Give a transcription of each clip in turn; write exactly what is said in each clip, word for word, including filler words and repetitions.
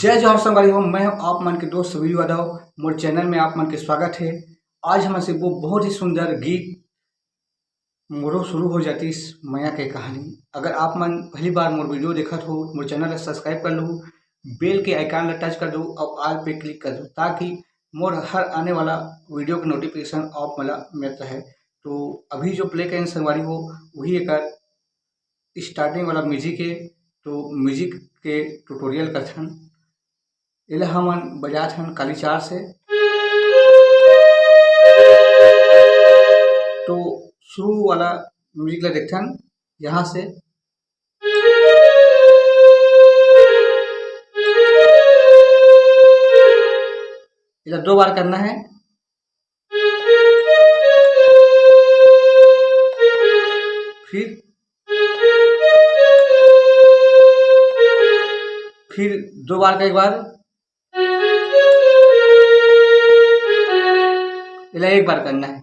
जय जोहार संगवारी हो, मैं हूं आप मन के दोस्त वीरू यादव। मोर चैनल में आप मन के स्वागत है। आज हमन से वो बहुत ही सुंदर गीत मोरो शुरू हो जातिस मया के कहानी। अगर आप मन पहली बार मोर वीडियो देखत हो, मोर चैनल ला सब्सक्राइब कर लहू, बेल के आइकन ला टच कर दो और ऑल पे क्लिक कर दो, ताकि मोर हर आने वाला वीडियो के नोटिफिकेशन आप मन ला मिलत रहे। तो अभी जो प्ले करेंगे संगवारी हो, वही एक स्टार्टिंग वाला म्यूजिक है। तो म्यूजिक के ट्यूटोरियल करथन। एला हमन बजात हन काली चार से। तो शुरू वाला म्यूजिक ला देखथन, यहाँ से एला दो बार करना है। फिर, फिर दो बार का एक बार, एला एक बार करना है।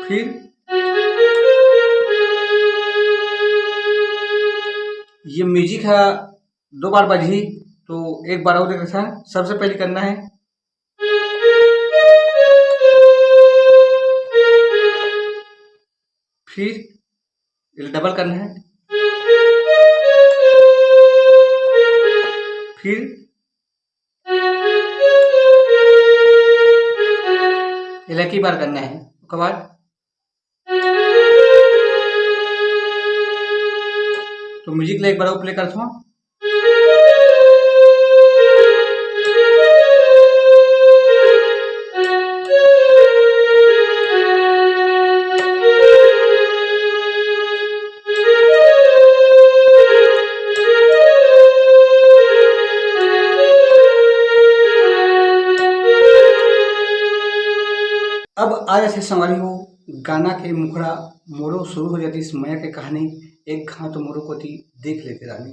फिर ये म्यूजिक है, दो बार बजही, तो एक बार और देखते हैं। सबसे पहले करना है, फिर डबल करना है, फिर इलाकी बार करना है। उसके बाद तो म्यूजिक ले एक बार प्ले करत हूँ। अब आ जाथे संगवारी हो गाना के मुखड़ा, मोरो शुरू हो जातिस मया के कहानी, एक घांव तो मोरो कोती देख लेते रानी।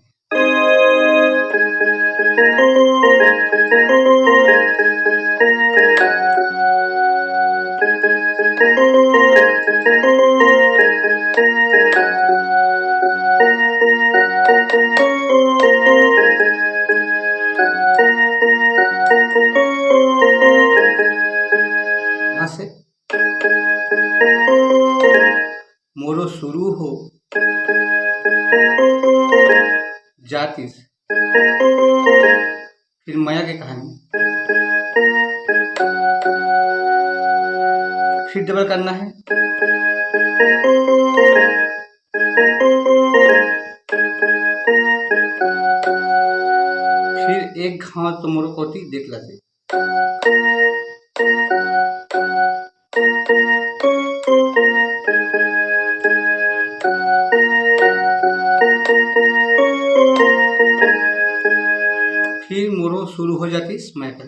यहाँ से मोरो शुरू हो जातिस, फिर मया के कहानी, फिर डबल करना है, फिर एक घांव तो मोरो कोती देख लेते। फिर मोरो शुरू हो जातिस मया के।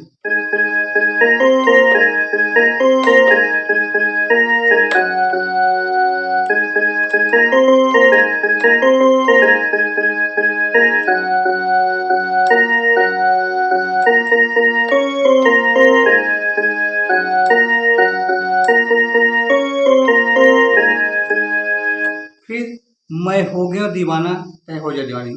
फिर मैं हो गयो दीवाना, तैं हो जा दीवानी।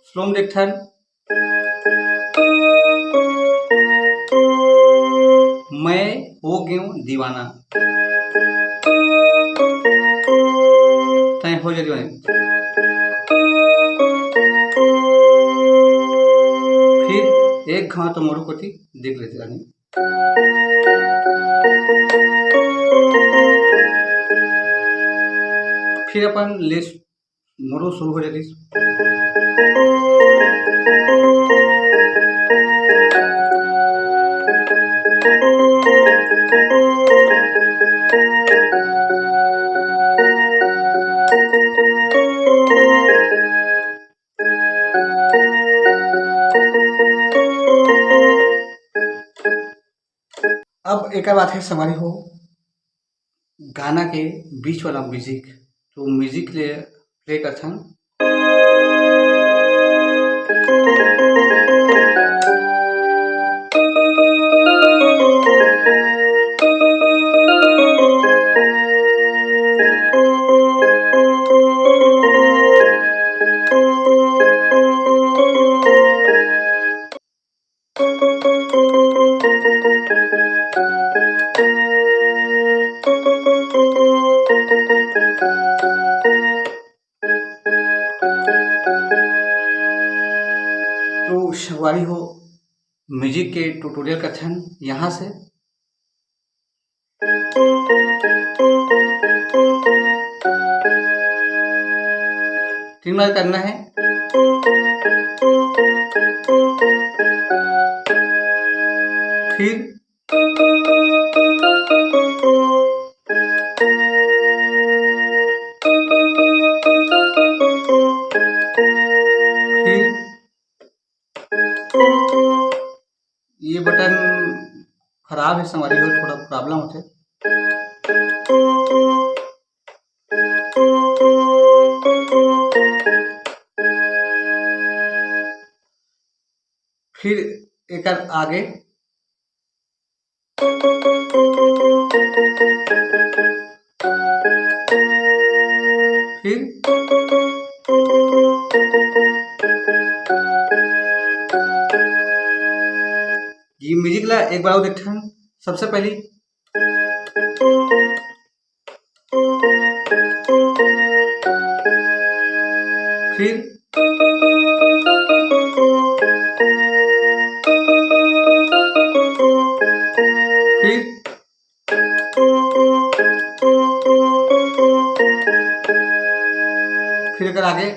स्लो में देखथन। मैं हो गयो दीवाना, तैं हो जा दीवानी। फिर एक घांव तो मोरो कोती देख लेते रानी। फिर अपन ले मोरो शुरू हो जातिस। अब एक बात है संगवारी हो, गाना के बीच वाला म्यूजिक, तो म्यूजिक ले प्ले करथन। संगवारी हो, म्यूजिक के ट्यूटोरियल करथन यहाँ से। तीन बार करना है। फिर फिर ये बटन खराब है संगवारी हो, थोड़ा प्रॉब्लम होथे। फिर एकर आगे फिर ये म्यूजिक ला एक बार और देखते हैं। सबसे पहली फिर फिर फिर अगर आगे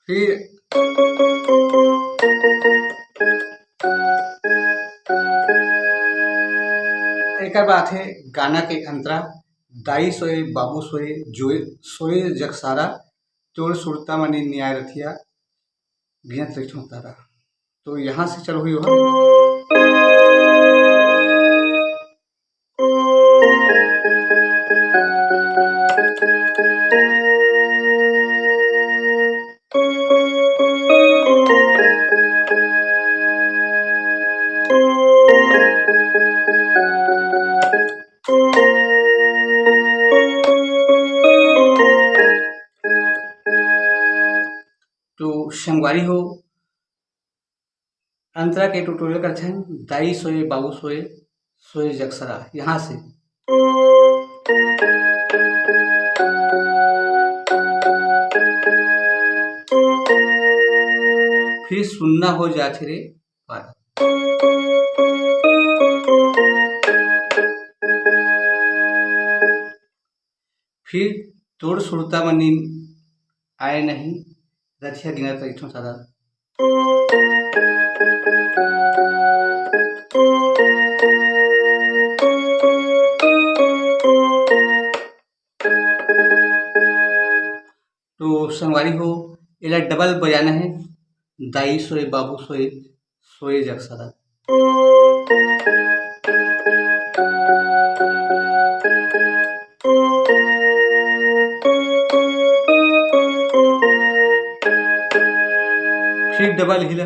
फिर एकर बात है गाना के अंतरा, दाई सोए बाबू सोए, जोए सोए जगसारा, तोर सुरता मनी न्याय रथिया, गिनत रहिथों तारा। तो यहाँ से चलो हुई हो। तो संगवारी हो, अंतरा के ट्यूटोरियल करथन, दाई सोए बाबू सोए, सोए जगसरा, यहाँ से। फिर सुन्ना हो जाथे रे पारा। फिर तोर सुरता म नींद आए नहीं, रथिया गिनत रहिथों सारा। तो संगवारी हो, एला डबल बजाना है, दाई सोए बाबू सोए, सोए जग सदा। फिर डबल हिला।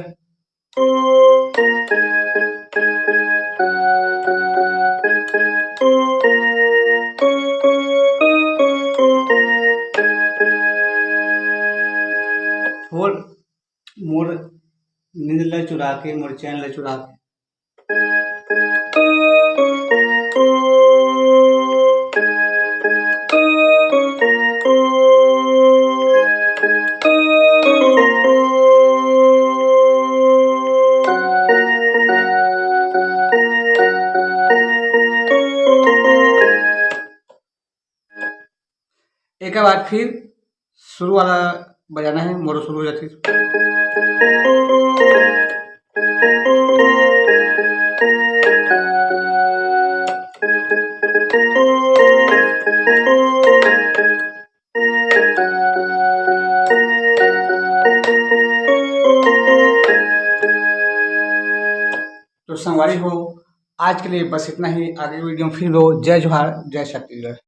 छोड़ मोर नींद ल चुरा के, मोर चैन ल चुरा के। एकर बाद फिर शुरू वाला बजाना है, मोरो शुरू हो जाती है। तो संगवारी हो, आज के लिए बस इतना ही। आगे वीडियो में फिर मिलबो। जय जोहार, जय छत्तीसगढ़।